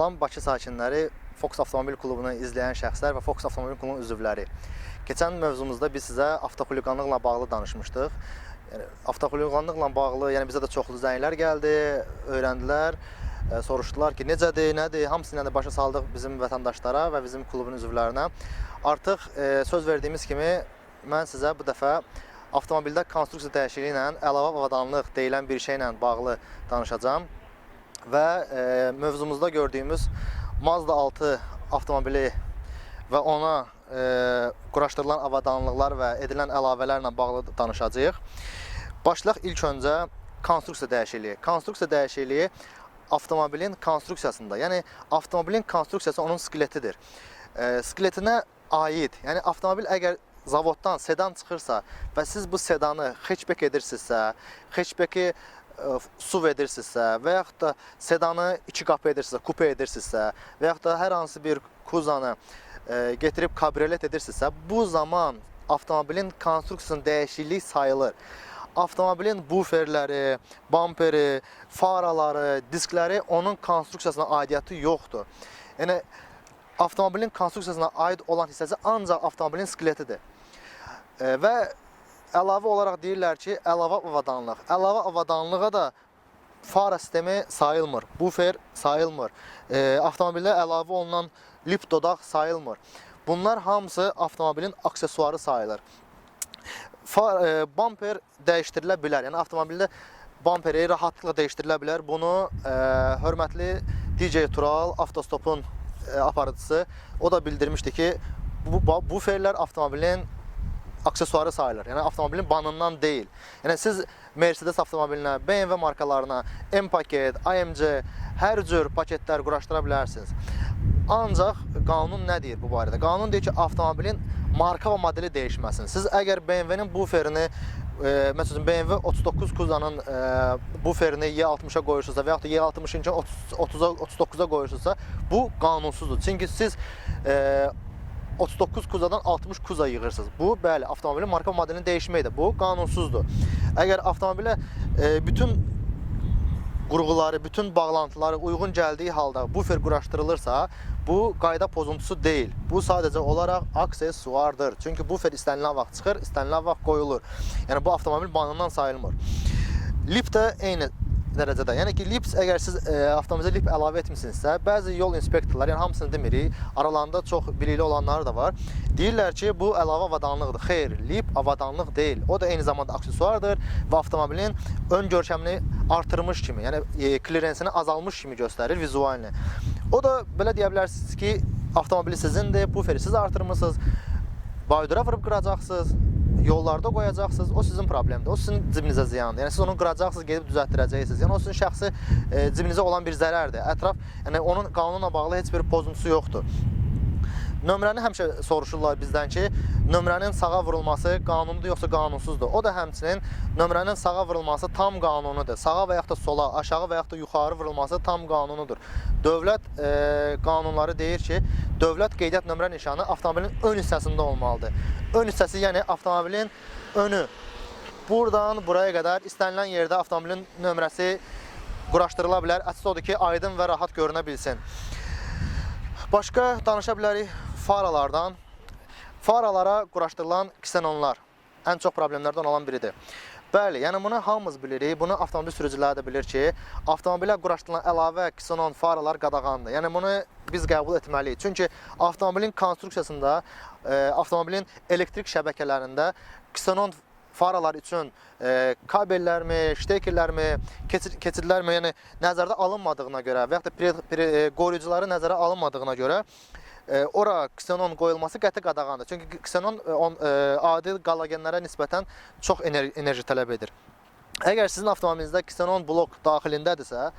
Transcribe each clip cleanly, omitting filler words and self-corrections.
Salam Bakı sakinləri, Fox Avtomobil Klubunu izləyən şəxslər və Fox Avtomobil Klubunun üzvləri. Keçən mövzumuzda biz sizə avtoxuliqanlıqla bağlı danışmışdıq. Yəni avtoxuliqanlıqla bağlı, yəni bizə də çoxlu zənglər gəldi, öyrəndilər, soruşdular ki, necədir, nədir, hamısını yəni başa saldıq bizim vətəndaşlara və bizim klubun üzvlərinə. Artıq söz verdiyimiz kimi mən sizə bu dəfə avtomobildə konstruksiya dəyişikliyi ilə əlavə avadanlıq deyilən bir şeylə bağlı danışacağam. Və mövzumuzda gördüyümüz Mazda 6 avtomobili və ona quraşdırılan avadanlıqlar və edilən əlavələrlə bağlı danışacağıq. Başlayaq ilk öncə konstruksiya dəyişikliyi. Konstruksiya dəyişikliyi avtomobilin konstruksiyasında, yəni avtomobilin konstruksiyası onun skeletidir. Skeletinə aid, yəni avtomobil əgər zavoddan sedan çıxırsa və siz bu sedanı hatchback edirsinizsə, hatchback'i SUV edirsinizsə və yaxud da sedanı iki qapı edirsinizsə, kupe edirsinizsə və yaxud da hər hansı bir kuzanı getirib kabriolet edirsinizsə, bu zaman avtomobilin konstruksiyasının dəyişikliyi sayılır. Avtomobilin buferləri, bamperi, faraları, diskləri onun konstruksiyasına aidiyyatı yoxdur. Yəni avtomobilin konstruksiyasına aid olan hissəsi ancaq avtomobilin skeletidir. Və əlavə olaraq deyirlər ki, əlavə avadanlıq. Əlavə avadanlığa da fara sistemi sayılmır, bufer sayılmır. Avtomobildə əlavə olunan lip dodaq sayılmır. Bunlar hamısı avtomobilin aksesuarı sayılır. Bamper dəyişdirilə bilər. Yəni avtomobildə bamperi rahatlıqla dəyişdirilə bilər. Bunu hörmətli DJ Tural, Avtostopun aparıcısı, o da bildirmişdi ki, bu buferlər avtomobilin aksesuarı sayılır. Yəni avtomobilin banından deyil. Yəni siz Mercedes avtomobilinə, BMW markalarına, M paket, AMG, hər cür paketlər quraşdıra bilərsiniz. Ancaq qanun nə deyir bu barədə? Qanun deyir ki, avtomobilin marka və modeli dəyişməsin. Siz əgər BMW-nin buferini, məsələn BMW 39 Kuzanın buferini Y60-a qoyursunuzsa və yaxud da Y60-ınkını 30-a 39-a qoyursunuzsa, bu qanunsuzdur. Çünki siz 39 Kuzadan 60 Kuza yığırsınız. Bu, bəli, avtomobilin marka modelinin dəyişməkdir. Bu qanunsuzdur. Əgər avtomobilə bütün qurğuları, bütün bağlantıları uyğun gəldiyi halda bufer quraşdırılırsa, bu qayda pozuntusu deyil. Bu sadəcə olaraq aksesuardır. Çünki bufer istənilən vaxt çıxır, istənilən vaxt qoyulur. Yəni bu avtomobil banından sayılmır. Lip də eyni dərəcədə. Yəni ki, lip əgər siz avtomobilə lip əlavə etmisinizsə, bəzi yol inspektorları, yəni hamısını demirik, aralarında çox bilikli olanları da var. Deyirlər ki, bu əlavə avadanlıqdır. Xeyr, lip avadanlıq deyil. O da eyni zamanda aksesuardır və avtomobilin ön görkəmini artırmış kimi, yəni klirensini azalmış kimi göstərir vizualını. O da belə deyə bilərsiniz ki, avtomobili sizindir, buferi siz artırmısınız, baydura vurub qıracaqsınız, yollarda qoyacaqsınız, o sizin problemdir. O sizin cibinizə ziyandır. Yəni siz onu qıracaqsınız, gedib düzəltdirəcəksiniz. Yəni o sizin şəxsi cibinizə olan bir zərərdir. Ətraf, yəni onun qanunla bağlı heç bir pozuntusu yoxdur. Nömrəni həmişə soruşurlar bizdən ki, nömrənin sağa vurulması qanunudur yoxsa qanunsuzdur? O da həmçinin nömrənin sağa vurulması tam qanunudur. Sağa və yaxud da sola, aşağı və yaxud da yuxarı vurulması tam qanunudur. Dövlət qanunları deyir ki, dövlət qeydiyyat nömrə nişanı avtomobilin ön hissəsində olmalıdır. Ön hissəsi, yəni avtomobilin önü. Buradan buraya qədər istənilən yerdə avtomobilin nömrəsi quraşdırıla bilər. Əsas odur ki, aydın və rahat görünə bilsin. Başqa danışa bilərik faralardan. Faralara quraşdırılan ksenonlar ən çox problemlərdən olan biridir. Bəli, yəni bunu hamımız bilirik, bunu avtomobil sürücüləri də bilir ki, avtomobilə quraşdırılan əlavə ksenon faralar qadağandır. Yəni bunu biz qəbul etməliyik. Çünki avtomobilin konstruksiyasında, avtomobilin elektrik şəbəkələrində ksenon faralar üçün kabellərmi, ştekerlərmi, keçidlərmi, yəni nəzərdə alınmadığına görə və yaxud da qoruyucuları nəzərə alınmadığına görə ora ksenon qoyulması qəti qadağandır. Çünki ksenon adi qalogenlərə nisbətən çox enerji tələb edir. Əgər sizin avtomobilinizdə ksenon blok daxilindədirsə,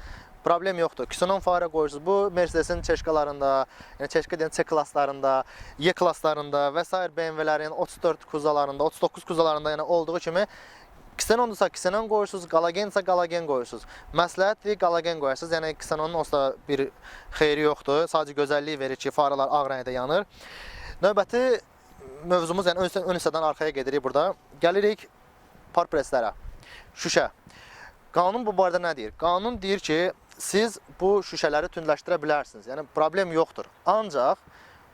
problem yoxdur. Ksenon fara qoyursunuz. Bu Mercedesin çeşkalarında, yəni çeşka deyən C klaslarında, Y klaslarında və sair BMW-lərin 34 kuzalarında, 39 kuzalarında, yəni olduğu kimi ksenondursa ksenon qoyursunuz, qalogensə qalogen qoyursunuz. Məsləhətdir qalogen qoyasınız. Yəni ksenonun onsuz da bir xeyri yoxdur. Sadəcə gözəllik verir ki, faralar ağ rəngdə yanır. Növbəti mövzumuz, yəni ön hissədən arxaya gedirik burada. Gəlirik parpreslərə. Şüşə. Qanun bu barədə nə deyir? Qanun deyir ki, Siz bu şüşələri tündləşdirə bilərsiniz. Yəni problem yoxdur. Ancaq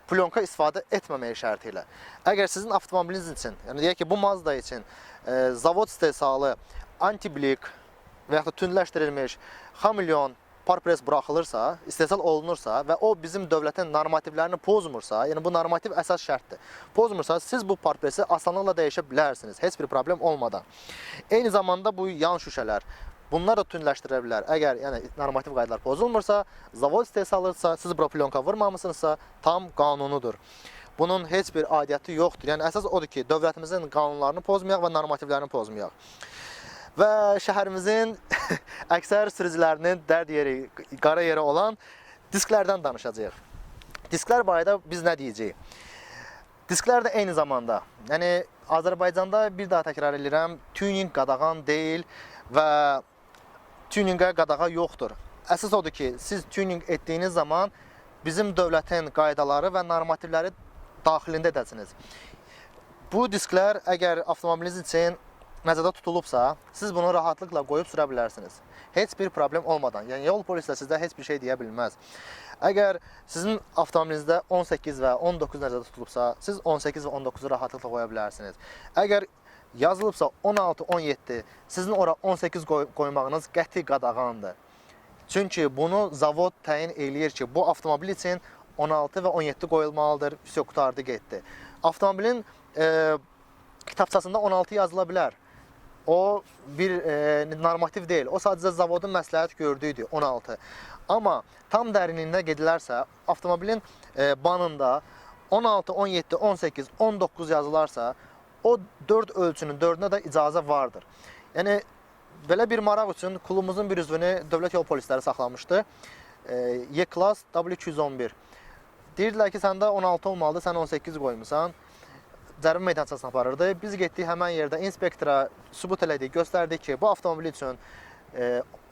plyonka istifadə etməməyi şərti ilə. Əgər sizin avtomobiliniz üçün, yəni deyək ki, bu Mazda üçün zavod istehsalı antiblik və yaxud da tündləşdirilmiş Chameleon parpres buraxılırsa, istehsal olunursa və o bizim dövlətin normativlərini pozmursa, yəni bu normativ əsas şərtdir. Pozmursa, siz bu parpresi asanlıqla dəyişə bilərsiniz, heç bir problem olmadan. Eyni zamanda bu yan şüşələr, bunlar da tündləşdirə bilər. Əgər yəni normativ qaydalar pozulmursa, zavod istehsalıdırsa, siz bura plyonka vurmamısınızsa, tam qanunudur. Bunun heç bir aidiyyəti yoxdur. Yəni əsas odur ki, dövlətimizin qanunlarını pozmayaq və normativlərini pozmayaq. Və şəhərimizin əksər sürücülərinin dərd yeri, qara yeri olan disklərdən danışacağıq. Disklər barədə biz nə deyəcəyik? Disklər də eyni zamanda, yəni Azərbaycanda bir daha təkrar edirəm, tuning qadağan deyil və tuninqə qadağa yoxdur. Əsas odur ki, siz tuning etdiyiniz zaman bizim dövlətin qaydaları və normativləri daxilində edəsiniz. Bu disklər əgər avtomobiliniz üçün nəzərdə tutulubsa, siz bunu rahatlıqla qoyub sürə bilərsiniz. Heç bir problem olmadan. Yəni yol polisi də sizə heç bir şey deyə bilməz. Əgər sizin avtomobilinizdə 18 və 19 nəzərdə tutulubsa, siz 18 və 19-u rahatlıqla qoya bilərsiniz. Əgər yazılıbsa 16, 17, sizin ora 18 qoymağınız qəti qadağandır. Çünki bunu zavod təyin eləyir ki, bu avtomobil üçün 16 və 17 qoyulmalıdır. Vəsə qurtardı, getdi. Avtomobilin kitabçasında 16 yazıla bilər. O bir normativ deyil. O sadəcə zavodun məsləhət gördüyüdür 16. Amma tam dərinliyinə gedilərsə, avtomobilin banında 16, 17, 18, 19 yazılarsa, o 4 ölçünün 4-ünə də icazə vardır. Yəni belə bir maraq üçün klubumuzun bir üzvünü dövlət yol polisləri saxlamışdı. E-Class W211. Deyirdilər ki, səndə 16 olmalıdır, sən 18 qoymusan. Cərimə meydançasına aparırdı. Biz getdik həmən yerdə inspektora sübut elədik, göstərdik ki, bu avtomobil üçün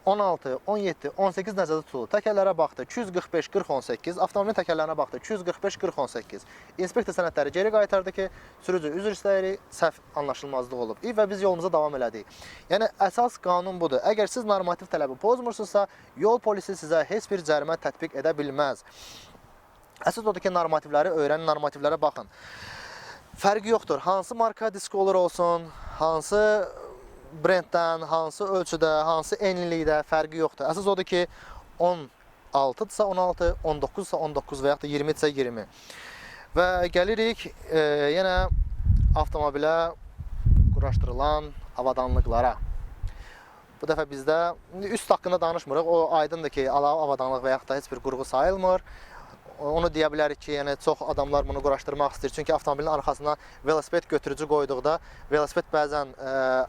16, 17, 18 nəzərdə tutulur. Təkərlərə baxdı 245 40 18, avtomobilin təkərlərinə baxdı 245 40 18. İnspektor sənədləri geri qaytardı ki, sürücü üzr istəyirik, səhv anlaşılmazlıq olub. Və biz yolumuza davam elədik. Yəni əsas qanun budur. Əgər siz normativ tələbi pozmursunuzsa, yol polisi sizə heç bir cərimə tətbiq edə bilməz. Əsas odur ki, normativləri öyrənin, normativlərə baxın. Fərqi yoxdur. Hansı marka disk olur olsun, hansı brenddən, hansı ölçüdə, hansı enlilikdə fərqi yoxdur. Əsas odur ki, 16-dırsa 16, 19-sa 19 və yaxud da 20-dirsə 20. Və gəlirik yenə avtomobilə quraşdırılan avadanlıqlara. Bu dəfə bizdə üst haqqında danışmırıq. O aydındır ki, əlavə avadanlıq və yaxud da heç bir qurğu sayılmır. Onu deyə bilərik ki, yəni çox adamlar bunu quraşdırmaq istəyir. Çünki avtomobilin arxasına velosiped götürücü qoyduqda velosiped bəzən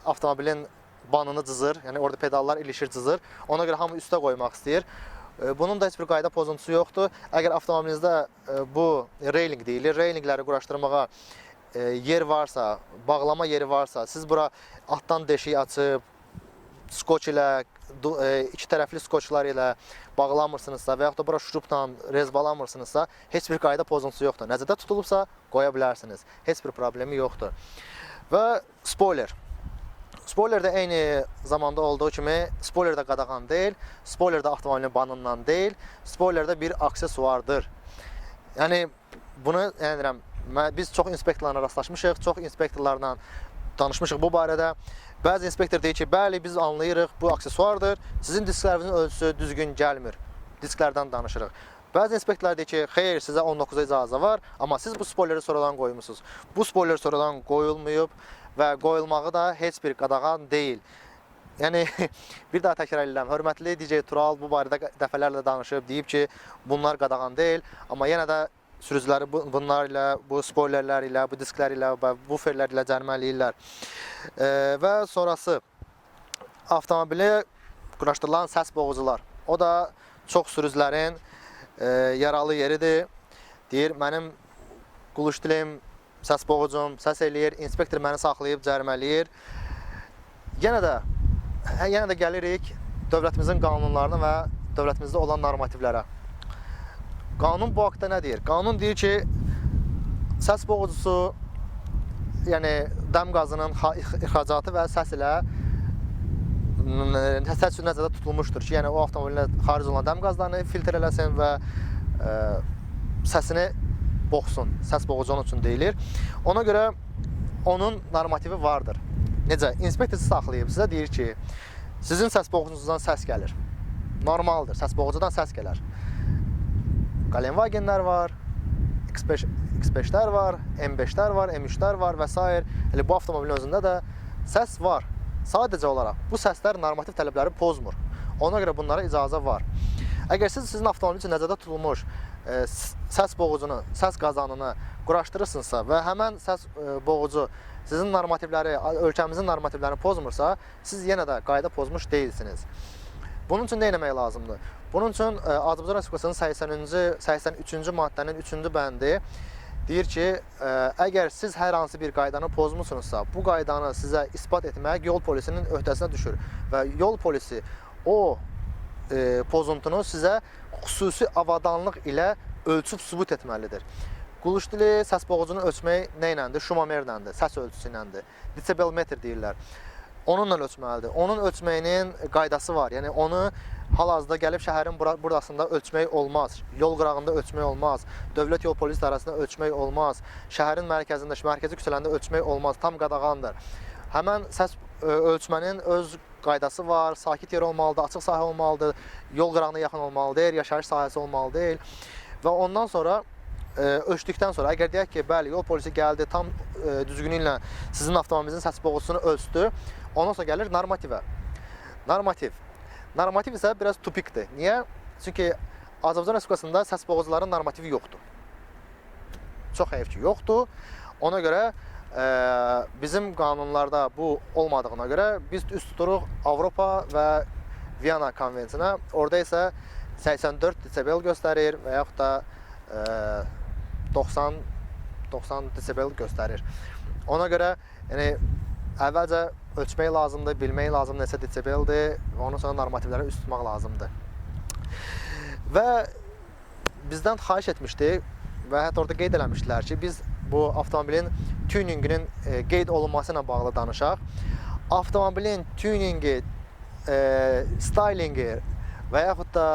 avtomobilin banını cızır, yəni orada pedallar ilişir, cızır. Ona görə hamı üstə qoymaq istəyir. Bunun da heç bir qayda pozuntusu yoxdur. Əgər avtomobilinizdə bu reyling deyilir, reylingləri quraşdırmağa yer varsa, bağlama yeri varsa, siz bura altdan deşik açıb skoç ilə, iki tərəfli skoçlar ilə bağlamırsınızsa və yaxud da bura şurupla rezbalamırsınızsa, heç bir qayda pozuntusu yoxdur. Nəzərdə tutulubsa, qoya bilərsiniz. Heç bir problemi yoxdur. Və spoiler. Spoiler də eyni zamanda olduğu kimi, spoiler də qadağan deyil, spoiler də avtomobilin banından deyil, spoiler də bir aksesuardır. Yəni bunu yəni deyirəm, biz çox inspektorlarla rastlaşmışıq, çox inspektorlarla danışmışıq bu barədə. Bəzi inspektor deyir ki, bəli, biz anlayırıq, bu aksesuardır, sizin disklərinizin ölçüsü düzgün gəlmir. Disklərdən danışırıq. Bəzi inspektorlar deyir ki, xeyr, sizə 19-a icazə var, amma siz bu spoileri sonradan qoymuşsunuz. Bu spoiler sonradan qoyulmayıb və qoyulmağı da heç bir qadağan deyil. Yəni bir daha təkrar edirəm, hörmətli DJ Tural bu barədə dəfələrlə danışıb, deyib ki, bunlar qadağan deyil, amma yenə də sürücüləri bunlar ilə, bu spoilerlər ilə, bu disklər ilə və buferlər ilə cərimə eləyirlər. Və sonrası avtomobili quraşdırılan səs boğucular. O da çox sürücülərin yaralı yeridir. Deyir, mənim quluşdilim, səs boğucum səs eləyir, inspektor məni saxlayıb cərimələyir. Yenə də gəlirik dövlətimizin qanunlarına və dövlətimizdə olan normativlərə. Qanun bu haqda nə deyir? Qanun deyir ki, səs boğucusu, yəni dəm qazının ixracatı və səs ilə Səs üçün nəzərdə tutulmuşdur ki, yəni o avtomobilə xaric olan dəm qazlarını filtr eləsin və səsini boğsun. Səs boğucu onun üçün deyilir. Ona görə onun normativi vardır. Necə? İnspektor sizi saxlayıb, sizə deyir ki, sizin səs boğucunuzdan səs gəlir. Normaldır, səs boğucudan səs gələr. Galenwagenlər var, X5, X5-lər var, M5-lər var, M3-lər var və s. Elə bu avtomobilin özündə də səs var. Sadəcə olaraq bu səslər normativ tələbləri pozmur. Ona görə bunlara icazə var. Əgər siz sizin avtomobil üçün nəzərdə tutulmuş səs boğucunu, səs qazanını quraşdırırsınızsa və həmən səs boğucu sizin normativləri, ölkəmizin normativlərini pozmursa, siz yenə də qayda pozmuş deyilsiniz. Bunun üçün nə etmək lazımdır? Bunun üçün Azərbaycan Respublikasının 80-ci 83-cü maddənin 3-cü bəndi deyir ki, əgər siz hər hansı bir qaydanı pozmusunuzsa, bu qaydanı sizə isbat etmək yol polisinin öhdəsinə düşür və yol polisi o pozuntunu sizə xüsusi avadanlıq ilə ölçüb sübut etməlidir. Quluş dili səs boğucunu ölçmək nə iləndir? Şumomerləndir, səs ölçüsü iləndir. Desibelmetr deyirlər. Onunla ölçməlidir. Onun ölçməyinin qaydası var. Yəni onu hal-hazırda gəlib şəhərin burasında ölçmək olmaz. Yol qırağında ölçmək olmaz. Dövlət Yol Polis İdarəsində ölçmək olmaz. Şəhərin mərkəzində, mərkəzi küçələrində ölçmək olmaz. Tam qadağandır. Həmən səs ölçmənin öz qaydası var. Sakit yer olmalıdır, açıq sahə olmalıdır, yol qırağına yaxın olmalı deyil, yaşayış sahəsi olmalı deyil. Və ondan sonra ölçdükdən sonra əgər deyək ki, bəli, yol polisi gəldi, tam düzgünü ilə sizin avtomobilinizin səs boğucusunu ölçdü, ondan sonra gəlir normativə. Normativ. Normativ isə biraz tupikdir. Niyə? Çünki Azərbaycan Respublikasında səs boğucuların normativi yoxdur. Çox heyf ki, yoxdur. Ona görə bizim qanunlarda bu olmadığına görə biz üst tuturuq Avropa və Viyana konvensiyasına. Orada isə 84 desibel göstərir və yaxud da 90 desibel göstərir. Ona görə yəni əvvəlcə ölçmək lazımdır, bilmək lazımdır neçə desibeldir və ondan sonra normativlərə üst tutmaq lazımdır. Və bizdən xahiş etmişdi və hətta orada qeyd eləmişdilər ki, biz bu avtomobilin tuninqinin qeyd olunması ilə bağlı danışaq. Avtomobilin tuninqi, stylinqi və yaxud da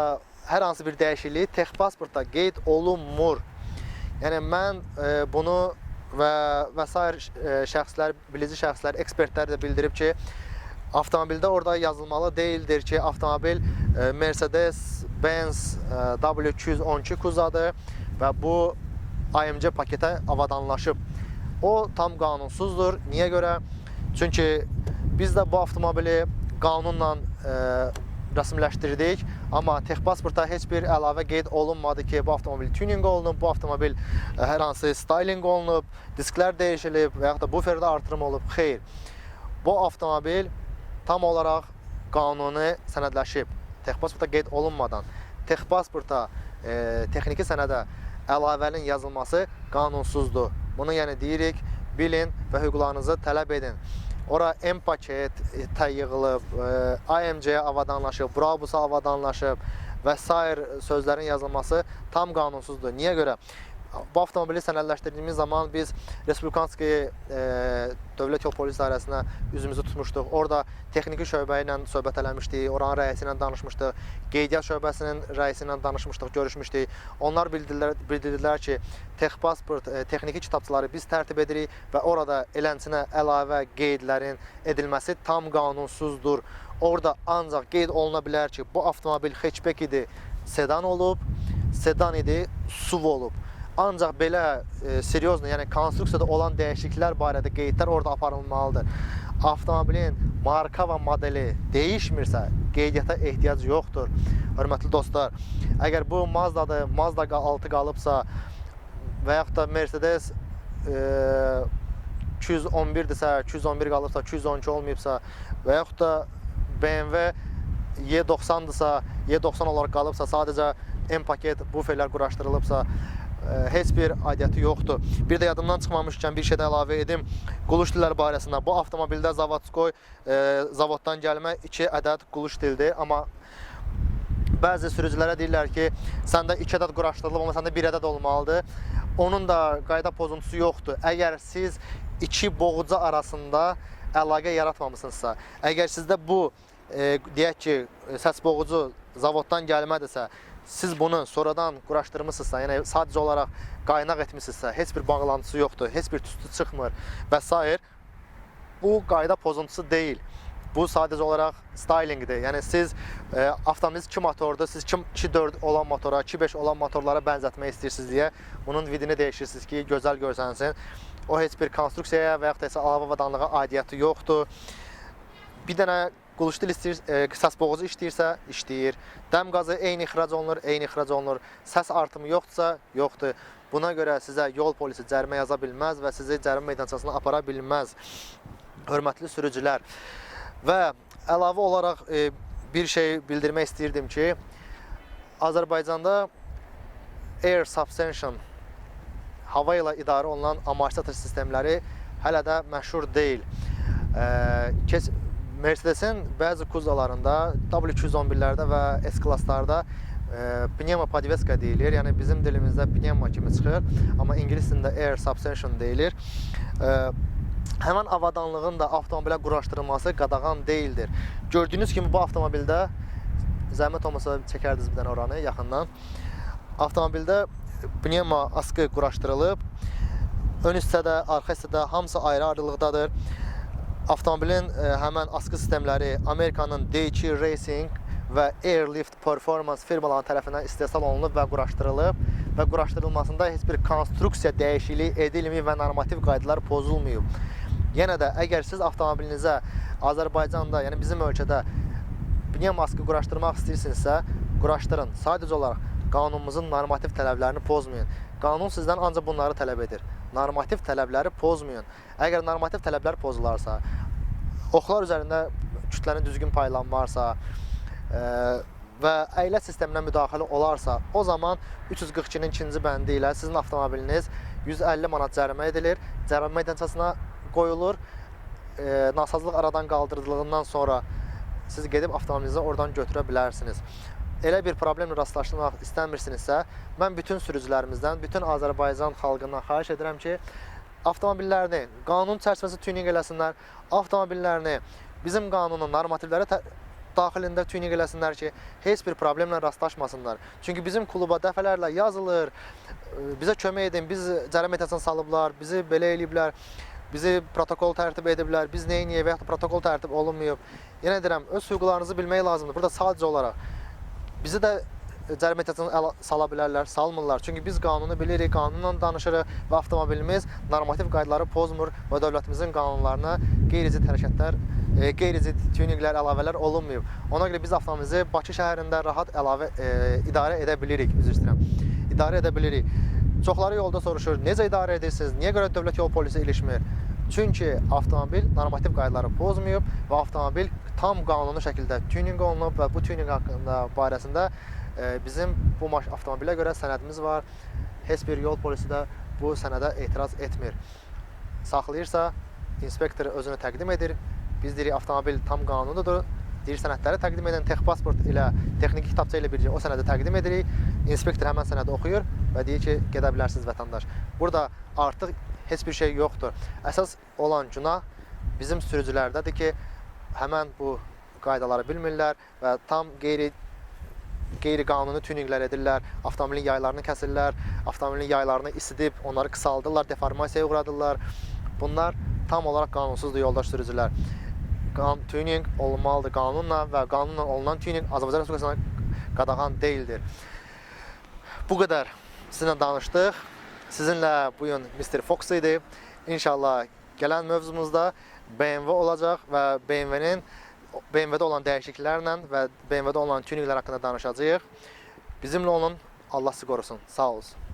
hər hansı bir dəyişikliyi texpasportda qeyd olunmur. Yəni mən bunu və sair şəxslər, bilici şəxslər, ekspertlər də bildirib ki, avtomobildə orada yazılmalı deyildir ki, avtomobil Mercedes-Benz W212 Kuzadır və bu AMG paketə avadanlaşıb. O tam qanunsuzdur. Niyə görə? Çünki biz də bu avtomobili qanunla rəsmiləşdirdik, amma texpasportda heç bir əlavə qeyd olunmadı ki, bu avtomobil tuning olunub, bu avtomobil hər hansı styling olunub, disklər dəyişilib və yaxud da buferdə artırım olub. Xeyr. Bu avtomobil tam olaraq qanuni sənədləşib. Texpasportda qeyd olunmadan texpasporta, texniki sənədə əlavənin yazılması qanunsuzdur. Bunu yəni deyirik, bilin və hüquqlarınızı tələb edin. Ora M paket yığılıb, AMC-yə avadanlaşıb, Brabus-a avadanlaşıb və sair sözlərin yazılması tam qanunsuzdur. Niyə görə? Bu avtomobili sənədləşdirdiyimiz zaman biz Respublikanski Dövlət Yol Polis İdarəsinə üzümüzü tutmuşduq. Orada texniki şöbə ilə söhbət eləmişdik, oranın rəisi ilə danışmışdıq, qeydiyyat şöbəsinin rəisi ilə danışmışdıq, görüşmüşdük. Onlar bildirdilər ki, texpasport, texniki kitabçaları biz tərtib edirik və orada elənçinə əlavə qeydlərin edilməsi tam qanunsuzdur. Orada ancaq qeyd oluna bilər ki, bu avtomobil hatchback idi, sedan olub, sedan idi, SUV olub. Ancaq belə seriozlu, yəni konstruksiyada olan dəyişikliklər barədə qeydlər orada aparılmalıdır. Avtomobilin marka və modeli dəyişmirsə, qeydiyyata ehtiyac yoxdur. Hörmətli dostlar, əgər bu Mazda'dır, Mazda 6 qalıbsa və yaxud da Mercedes 211-dirsə, 211 qalıbsa, 212 olmayıbsa və yaxud da BMW Y90-dırsa, Y90 olaraq qalıbsa, sadəcə M paket buferlər quraşdırılıbsa, heç bir aidiyyəti yoxdur. Bir də yadımdan çıxmamışkən bir şey də əlavə edim. Quluş dillər barəsində bu avtomobildə Zavodskoy zavoddan gəlmə 2 ədəd quluş dildir, amma bəzi sürücülərə deyirlər ki, səndə 2 ədəd quraşdırılıb, amma səndə 1 ədəd olmalıdır. Onun da qayda pozuntusu yoxdur. Əgər siz iki boğucu arasında əlaqə yaratmamısınızsa, əgər sizdə bu deyək ki, səs boğucu zavoddan gəlmədirsə, siz bunu sonradan quraşdırmısınızsa, yəni sadəcə olaraq qaynaq etmisinizsə, heç bir bağlantısı yoxdur, heç bir tüstü çıxmır və sair, bu qayda pozuntusu deyil. Bu sadəcə olaraq stylingdir. Yəni siz avtomobiliniz 2 motordur, siz 2.4 olan motora, 2.5 olan motorlara bənzətmək istəyirsiniz deyə bunun vidini dəyişirsiniz ki, gözəl görsənsin. O heç bir konstruksiyaya və yaxud da isə əlavə avadanlığa aidiyyəti yoxdur. Bir dənə quluşdil istəyir, səs boğucu işləyirsə, işləyir. Dəm qazı eyni ixrac olunur, eyni ixrac olunur. Səs artımı yoxdursa, yoxdur. Buna görə sizə yol polisi cərimə yaza bilməz və sizi cərimə meydançasına apara bilməz. Hörmətli sürücülər. Və əlavə olaraq bir şey bildirmək istəyirdim ki, Azərbaycanda air suspension, hava ilə idarə olunan amortizator sistemləri hələ də məşhur deyil. Mercedesin bəzi kuzovlarında, W211-lərdə və S-klasslarda pnevmopodveska deyilir. Yəni bizim dilimizdə pnevmo kimi çıxır, amma ingilis dilində air suspension deyilir. Həmən avadanlığın da avtomobilə quraşdırılması qadağan deyildir. Gördüyünüz kimi bu avtomobildə, zəhmət olmasa çəkərdiniz bir dənə oranı yaxından. Avtomobildə pnevmo askı quraşdırılıb. Ön hissədə, arxa hissədə hamısı ayrı-ayrılıqdadır. Avtomobilin həmən askı sistemləri Amerikanın D2 Racing və Airlift Performance firmaları tərəfindən istehsal olunub və quraşdırılıb və quraşdırılmasında heç bir konstruksiya dəyişikliyi edilməyib və normativ qaydalar pozulmayıb. Yenə də əgər siz avtomobilinizə Azərbaycanda, yəni bizim ölkədə pnevmo askı quraşdırmaq istəyirsinizsə, quraşdırın. Sadəcə olaraq qanunumuzun normativ tələblərini pozmayın. Qanun sizdən ancaq bunları tələb edir. Normativ tələbləri pozmayın. Əgər normativ tələblər pozularsa, oxlar üzərində kütlənin düzgün paylanmarsa və əyləc sisteminə müdaxilə olarsa, o zaman 342-nin ikinci bəndi ilə sizin avtomobiliniz 150 manat cərimə edilir, cərimə meydançasına qoyulur. Nasazlıq aradan qaldırıldığından sonra siz gedib avtomobilinizi oradan götürə bilərsiniz. Elə bir problemlə rastlaşmaq istəmirsinizsə, mən bütün sürücülərimizdən, bütün Azərbaycan xalqından xahiş edirəm ki, avtomobillərini qanun çərçivəsində tuning eləsinlər, avtomobillərini bizim qanunun normativləri daxilində tuning eləsinlər ki, heç bir problemlə rastlaşmasınlar. Çünki bizim kluba dəfələrlə yazılır, bizə kömək edin, biz cərimə meydançasına salıblar, bizi belə eləyiblər, bizi protokol tərtib ediblər, biz nə edək və yaxud da protokol tərtib olunmayıb. Yenə deyirəm, öz hüquqlarınızı bilmək lazımdır. Burada sadəcə olaraq bizi də cərimə meydançasına sala bilərlər, salmırlar. Çünki biz qanunu bilirik, qanunla danışırıq və avtomobilimiz normativ qaydaları pozmur və dövlətimizin qanunlarına qeyri-ciddi hərəkətlər, qeyri-ciddi tuninglər, əlavələr olunmayıb. Ona görə biz avtomobilimizi Bakı şəhərində rahat əlavə idarə edə bilirik, üzr istəyirəm. İdarə edə bilirik. Çoxları yolda soruşur, necə idarə edirsiniz, niyə görə dövlət yol polisi ilişmir? Çünki avtomobil normativ qaydaları pozmayıb və avtomobil tam qanuni şəkildə tuning olunub və bu tuning haqqında barəsində bizim bu avtomobilə görə sənədimiz var. Heç bir yol polisi də bu sənədə etiraz etmir. Saxlayırsa, inspektor özünü təqdim edir. Biz deyirik avtomobil tam qanunudur. Deyir sənədləri təqdim edin, texpasport ilə, texniki kitabça ilə birgə o sənədi təqdim edirik. İnspektor həmən sənədi oxuyur və deyir ki, gedə bilərsiniz vətəndaş. Burada artıq heç bir şey yoxdur. Əsas olan günah bizim sürücülərdədir ki, həmən bu qaydaları bilmirlər və tam qeyri-qanuni tuninglər edirlər, avtomobilin yaylarını kəsirlər, avtomobilin yaylarını isidib onları qısaldırlar, deformasiyaya uğradırlar. Bunlar tam olaraq qanunsuzdur yoldaş sürücülər. Tuning olunmalıdır qanunla və qanunla olunan tuning Azərbaycan Respublikasına qadağan deyildir. Bu qədər sizinlə danışdıq. Sizinlə bu gün Mr. Fox idi. İnşallah gələn mövzumuzda BMW olacaq və BMW-də olan dəyişikliklərlə və BMW-də olan tuninglər haqqında danışacağıq. Bizimlə olun. Allah sizi qorusun. Sağ olun.